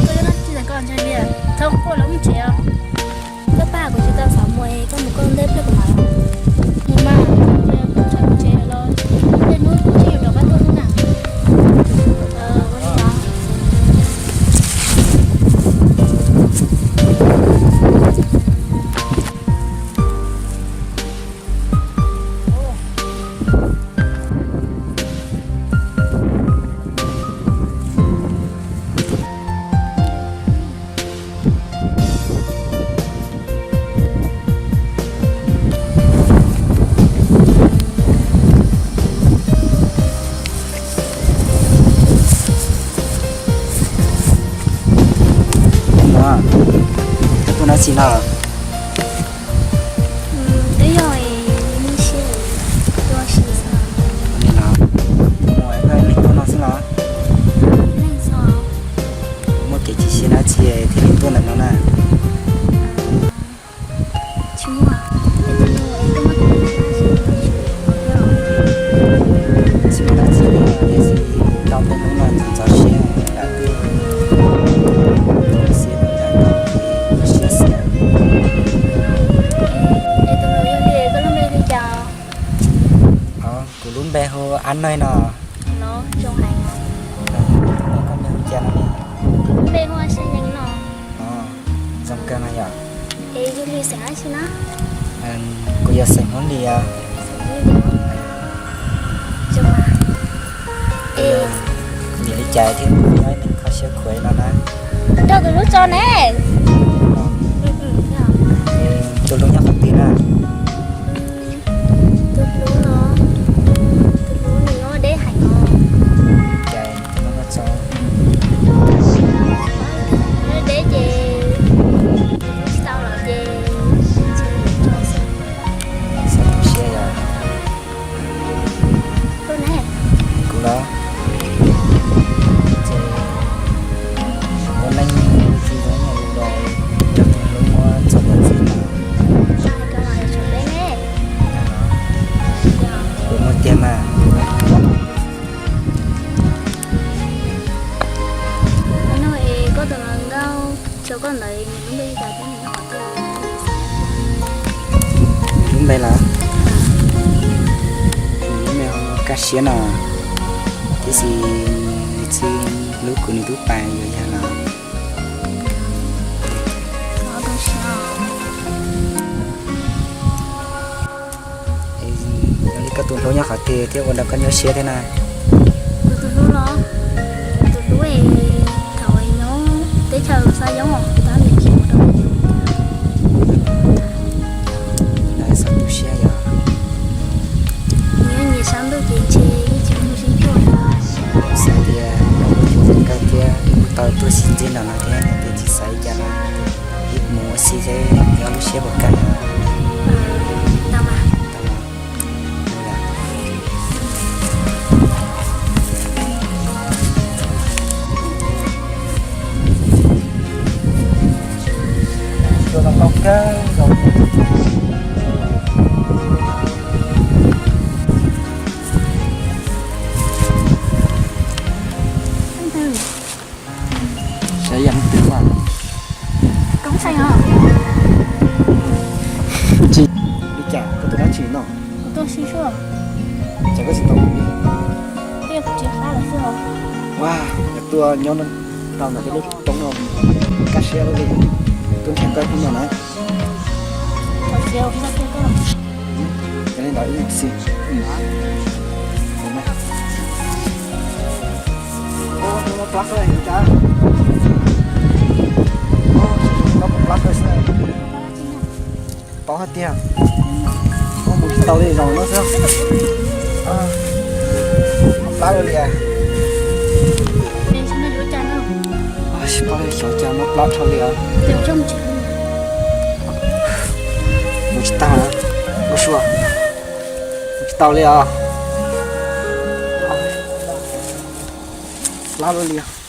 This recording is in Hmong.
Koj nyob no tsis tseem koj ntshai li, txhob quaj los mus tsev os. Koj pab kuv tsis tau xav mus es koj mus koj ntej pliag kuv mam los. Mus mas, kuv tsev los, tej hnub kuv tsis yuav rov qab tuaj xwb na. Ua li os. Muam, koj tuaj nab tsi no? Twb yog ib siab tuaj si xwb. Ua li los, muam, koj ib leeg tuaj no xwb los? Muaj kev tsis siab dab tsi thiaj li tuaj ntawm no na? Tsis muaj, tsis muaj dab tsi li, tiam sis tau tej hnub no tsis txaus siab lawm, siab, siab xwb. Es tus nus yog li, koj lub npe li cas? Kuv lub npe hu Ab Noj no. Los zoo heev. Koj npe hu cas no ne? Kuv lub npe hu Xeeb Nees no. Zoo kawg mas yom. Es yog li xeem dab tsi na? Kuv yog xeem Hmoob Lis os. Xeem Hmoob Lis. Zoo mas. Es vim li cas thiaj muaj ib tug kho siab khuav no na? Kuv raug tus hlub tso ne. Tus hlub nyob qhov twg na? Tus hlub no, tus hlub nws nyob deb heev no. Cas tus hlub nyob tso deb ces tsis tau los ces tsis tso xwb. Xav tu siab yog. Koj ne? Kuv los? Ces ua neej tsis zoo nyob li los raug tus hlub muab txog txij no. Kuv muaj tiag mas. Koj tus hluas nkauj, koj ntawd nws lub npe li cas thiab nws nyob qhov twg? Lub npe los? Nws lub npe hu Kaj Siab no, tiam sis nws tsis hlub kuv, nws twb pais yuav yawg lawm. Yog li koj tus hlub nyob qhov twg thiab ua rau koj nyuaj siab thiab na? Kuv tus hlub los, kuv tus hlub es thaum nyob teb chaws Xab Yoos tab nws tsis ua rau kuv nyuaj. Lawv xav tu siab yog. Nws nyias sab ntuj ces ntshe yeej tsis muaj sib cuag. Xav tias nws yuav tsum kawg thiab tau tuaj sib ntsib nram no thiab, tiam sis tsis xav li cas na. Ib mus ua si thiab nyob lub siab puas kawg. Tau mas. Ces koj tsis tau kuv li. Ua, yog tuaj nyob tau ntawm peb lub roob no, kaj siab li, tuaj nrhiav koj hnub no na. Yog li ntawd ib xwm. Muab plab koj xwb. Paub hais tias muab mus tsis tau li, zoo no xwb. Muab plab li as. Tsis paub li xyov cas muab plab dhau li os. Mus tsis tau, Nkauj Sua. Mus tsis tau li os. Plab li os.